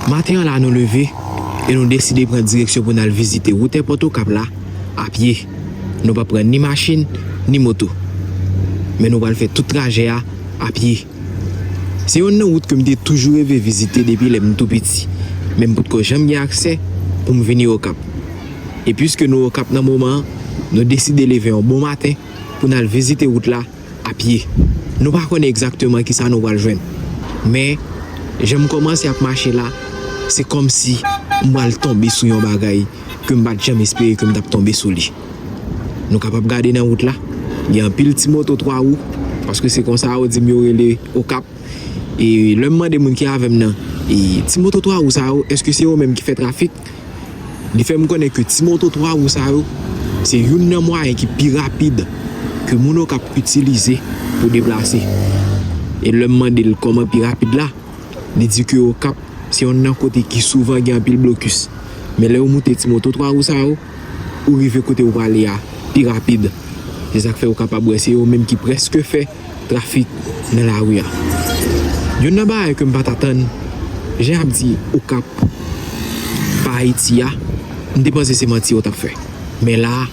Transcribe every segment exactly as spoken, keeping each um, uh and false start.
Maten an la nou leve e nou deside pran direksyon pou n al vizite wout èpòt Okap la a pye. Nou p ap pran ni machin, ni moto. Men nou pral fè tout trajè a a pye. Se yonn nan wout ke m te toujou reve vizite depi lè m tou piti, men m potko janm gen aksè pou m vini Okap. E piske nou Okap nan moman an, nou deside leve yon bon maten pou n al vizite wout la a pye. Nou pa konnen egzakteman kisa nou pral jwenn. Men, jan m kòmanse ap mache la, se kòmsi m pral tonbe sou yon bagay ke m pa t janm espere ke m t ap tonbe sou li. Nou kapab gade nan wout la, gen anpil ti moto twa wou, paske se konsa yo di m yo rele Okap. E lè m mande moun ki avè m nan, e ti moto twa wou sa yo, èske se yo menm ki fè trafik? Li fè m konnen ke ti moto twa wou sa yo, se youn nan mwayen ki pi rapid ke moun Okap itilize pou deplase. E lè m mande l kòman pi rapid la, li di ke Okap se yonn nan kote ki souvan gen anpil blokis. Men lè ou moute ti moto twa wou sa yo, ou rive kote ou prale a pi rapid. Se sa k fè ou kapab wè se yo menm ki prèske fè trafik nan lari a. Youn nan bagay ke m pa t atann, jan y ap di Okap pa Ayiti a, m te panse se manti yo t ap fè. Men la a,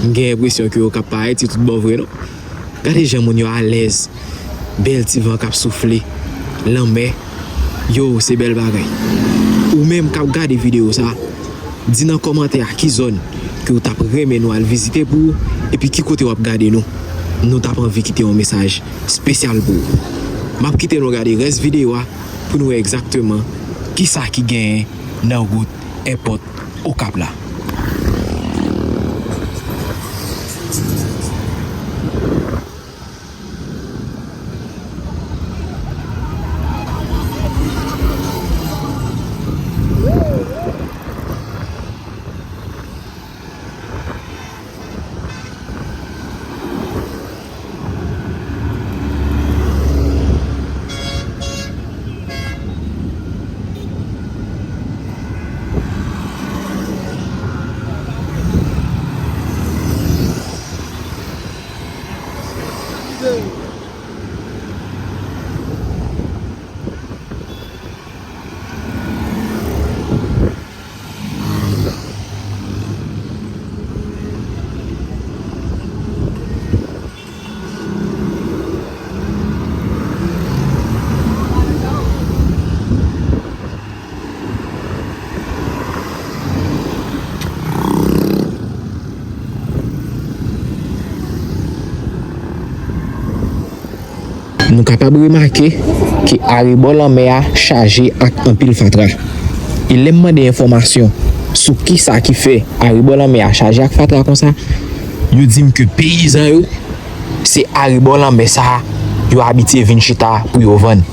m gen enpresyon ke Okap pa Ayiti tout bon vre non. Gade jan moun yo alèz, bèl ti van k ap soufle, lanmè, yo, se bèl bagay. Ou menm k ap gade videyo sa, di nan kòmantè a ki zòn ke w t ap renmen nou al vizite pou ou, epi ki kote w ap gade nou. Nou t ap anvi kite yon mesaj espesyal pou ou. M ap kite nou gade rès videyo a pou nou wè egzakteman kisa ki genyen nan wout èpòt Okap la. Nou kapab remake ke arebò lanmè a chaje ak anpil fatra. E lè m mande enfòmasyon sou kisa ki fè arebò lanmè a chaje ak fatra konsa, yo di m ke peyizan yo, se arebò lanmè sa a yo abitye vin chita pou yo vann.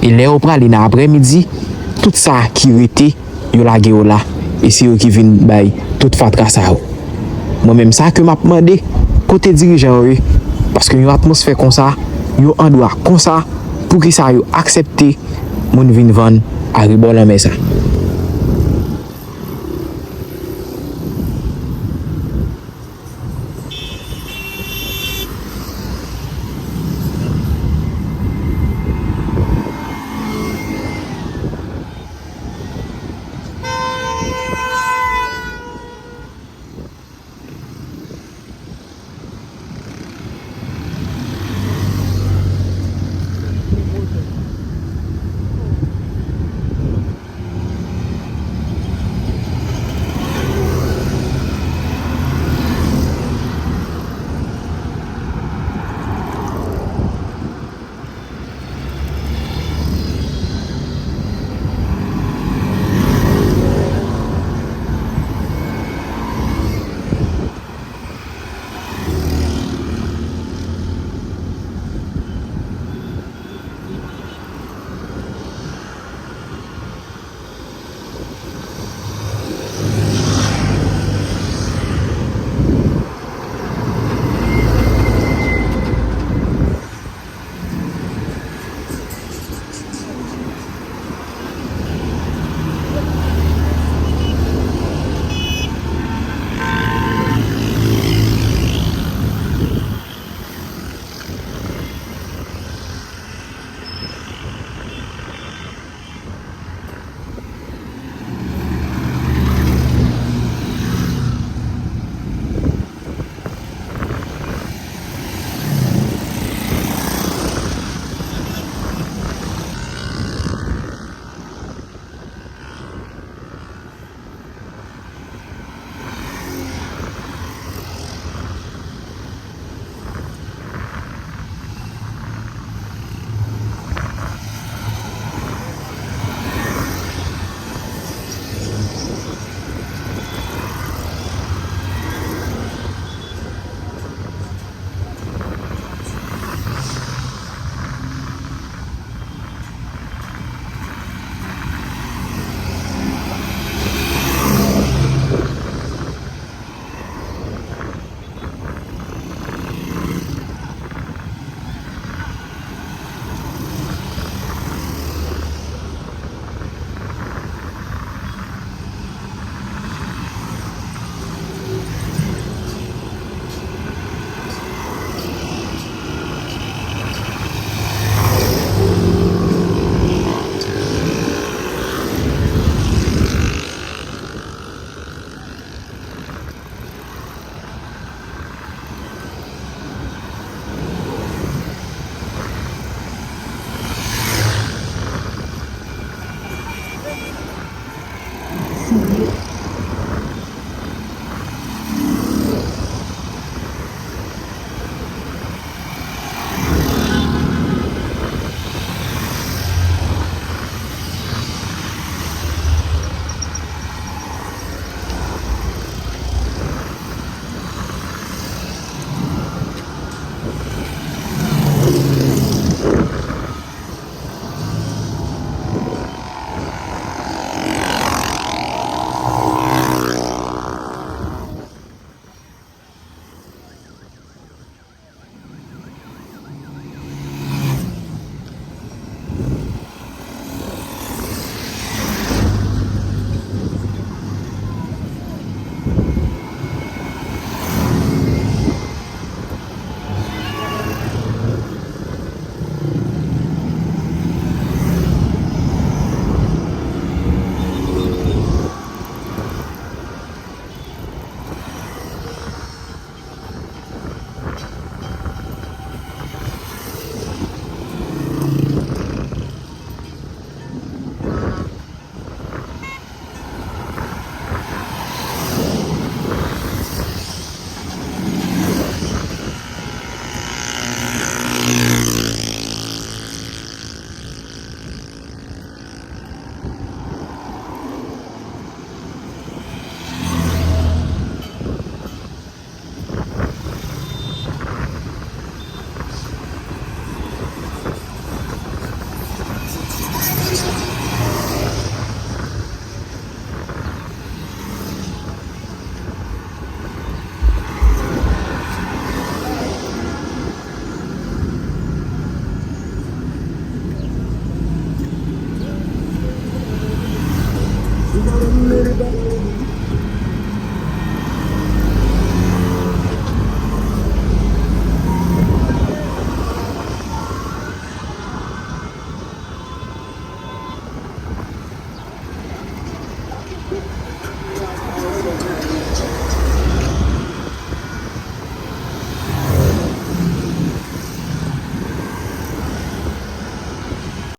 E lè yo prale nan aprèmidi, tout sa ki rete, yo lage yo la, e se yo ki vin bay tout fatra sa yo. Mwen menm sa ke m ap mande, kote dirijan yo ye? Paske yon atmosfè konsa, yon andwa konsa, poukisa yo aksepte moun vin vann arebò lanmè sa?